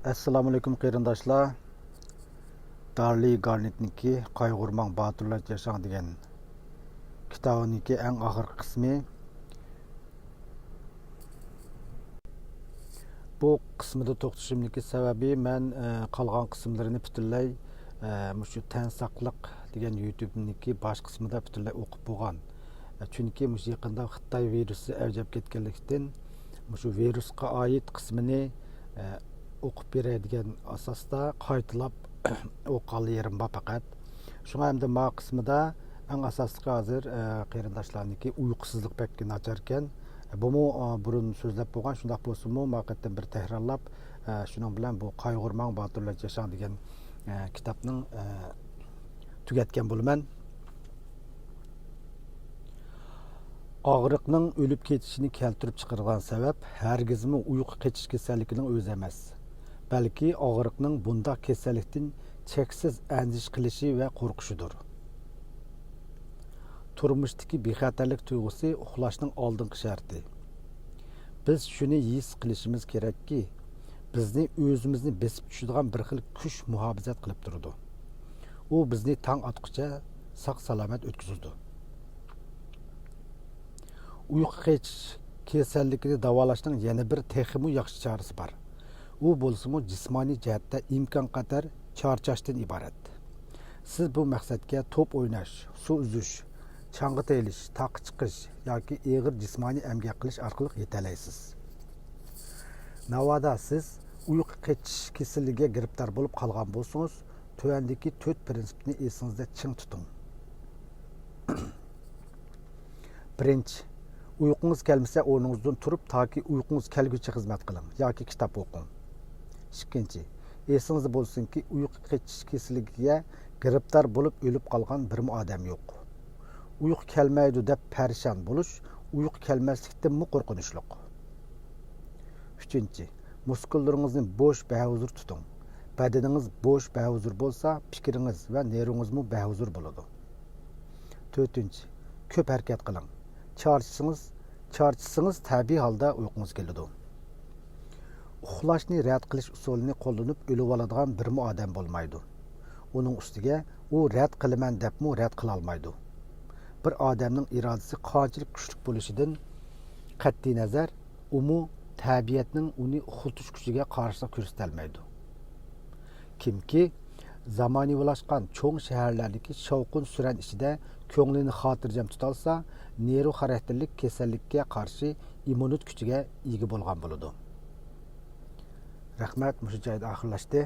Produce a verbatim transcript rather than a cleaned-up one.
ئەسسالامۇئەلەيكۇم قېرىنداشلار. دارلى گارنېتنىڭكى قايغۇرماڭ باتۇرلارچە ياشاڭ دېگەن كىتابىنىڭكى ئەڭ ئاخىرقى قىسمى. بۇ قىسمىدا توختىشىمدىكى سەۋەبى، مەن، ئە، قالغان قىسىملىرىنى پۈتۈنلەي، ئە، مۇشۇ تەن ساقلىق دېگەن يۇتۇبنىڭكى باش قىسمىدا پۈتۈنلەي ئوقۇپ بولغان. ئە، چۈنكى مۇشۇ يېقىندا خىتاي ۋىرۇسى ئەۋج ئېلىپ كەتكەنلىكتىن، مۇشۇ ۋىرۇسقا ئائىت قىسمىنى، ئە، ئوقۇپ بېرەي دېگەن ئاساستا قايتىلاپ ئوقۇغانلا يېرىم بار پەقەت. شۇڭا ئەمدى ما قىسمىدا ئەڭ ئاساسلىقى ھازىر، ئە، قېرىنداشلارنىڭكى ئۇيقۇسىزلىق بەك ناچاركەن. بۇمۇ، ئە، بۇرۇن سۆزلەپ بولغان، شۇنداق بولسىمۇ، ما قېتىم بىر تەكرارلاپ، ئە، شۇنىڭ بىلەن بۇ قايغۇرماڭ باتۇرلارچە ياشاڭ دېگەن، ئە، كىتابنىڭ، ئە، تۈگەتكەن بولىمەن. ئاغرىقنىڭ ئۆلۈپ كېتىشىنى كەلتۈرۈپ چىقىرىدىغان سەۋەب ھەرگىزمۇ ئۇيقۇ قېچىش كېسەللىكىنىڭ ئۆزى ئەمەس، بەلكى ئاغرىقنىڭ بۇنداق كېسەللىكتىن چەكسىز ئەندىشە قىلىشى ۋە قورقۇشىدۇر. تۇرمۇشتىكى بىخەتەرلىك تۇيغۇسى ئۇخلاشنىڭ ئالدىنقى شەرتى. بىز شۇنى ھېس قىلىشىمىز كېرەككى، بىزنى ئۆزىمىزنى بېسىپ چۈشىدىغان بىر خىل كۈچ مۇھاپىزەت قىلىپ تۇرىدۇ. ئۇ بىزنى تاڭ ئاتقۇچە ساق-سالامەت ئۆتكۈزىدۇ. ئۇيقۇ قېچىش كېسەللىكىنى داۋالاشنىڭ يەنە بىر تېخىمۇ ياخشى چارىسى بار. ئۇ بولسىمۇ جىسمانىي جەھەتتە ئىمكانقەدەر چارچاشتىن ئىبارەت. سىز بۇ مەقسەتكە توپ ئويناش، سۇ ئۈزۈش، چاڭغا تېيىلىش، تاغقا چىقىش ياكى ئېغىر جىسمانىي ئەمگەك قىلىش ئارقىلىق يېتەلەيسىز. ناۋادا سىز ئۇيقۇ قېچىش كېسىلىگە گىرىپتار بولۇپ قالغان بولسىڭىز، تۆۋەندىكى تۆت پىرىنسىپنى ئېسىڭىزدە چىڭ تۇتۇڭ. بىرىنچى، ئۇيقۇڭىز كەلمىسە، ئورنىڭىزدىن تۇرۇپ، تاكى ئۇيقۇڭىز كەلگۈچە خىزمەت قىلىڭ ياكى كىتاب ئوقۇڭ. ئىككىنچى، ئېسىڭىزدە بولسۇنكى، ئۇيقۇ قېچىش كېسىلىگە گىرىپتار بولۇپ ئۆلۈپ قالغان بىرمۇ ئادەم يوق. ئۇيقۇ كەلمەيدۇ دەپ پەرىشان بولۇش ئۇيقۇ كەلمەسلىكتىنمۇ قورقۇنچلۇق. ئۈچىنچى، مۇسكۇللىرىڭىزنى بوش، بەھۇزۇر تۇتۇڭ. بەدىنىڭىز بوش، بەھۇزۇر بولسا، پىكرىڭىز ۋە نېرۋىڭىزمۇ بەھۇزۇر بولىدۇ. تۆتىنچى، كۆپ ھەرىكەت قىلىڭ. چارچىسىڭىز، چارچىسىڭىز تەبىئىي ھالدا ئۇيقۇڭىز كېلىدۇ. ئۇخلاشنى رەت قىلىش ئۇسۇلىنى قوللىنىپ ئۆلۈۋالىدىغان بىرمۇ ئادەم بولمايدۇ. ئۇنىڭ ئۈستىگە ئۇ رەت قىلىمەن دەپمۇ رەت قىلالمايدۇ. بىر ئادەمنىڭ ئىرادىسى قانچىلىك كۈچلۈك بولۇشىدىن قەتئىينەزەر، ئۇمۇ تەبىئەتنىڭ ئۇنى ئۇخلىتىش كۈچىگە قارشىلىق كۆرسىتەلمەيدۇ. كىمكى زامانىۋىلاشقان چوڭ شەھەرلەردىكى شاۋقۇن-سۈرەن ئىچىدە كۆڭلىنى خاتىرجەم تۇتالسا، نېرۋا خاراكتېرلىك كېسەللىككە قارشى ئىممۇنىتېت كۈچىگە ئىگە بولغان بولىدۇ. رەھمەت، مۇشۇ جايدا ئاخىرلاشتى.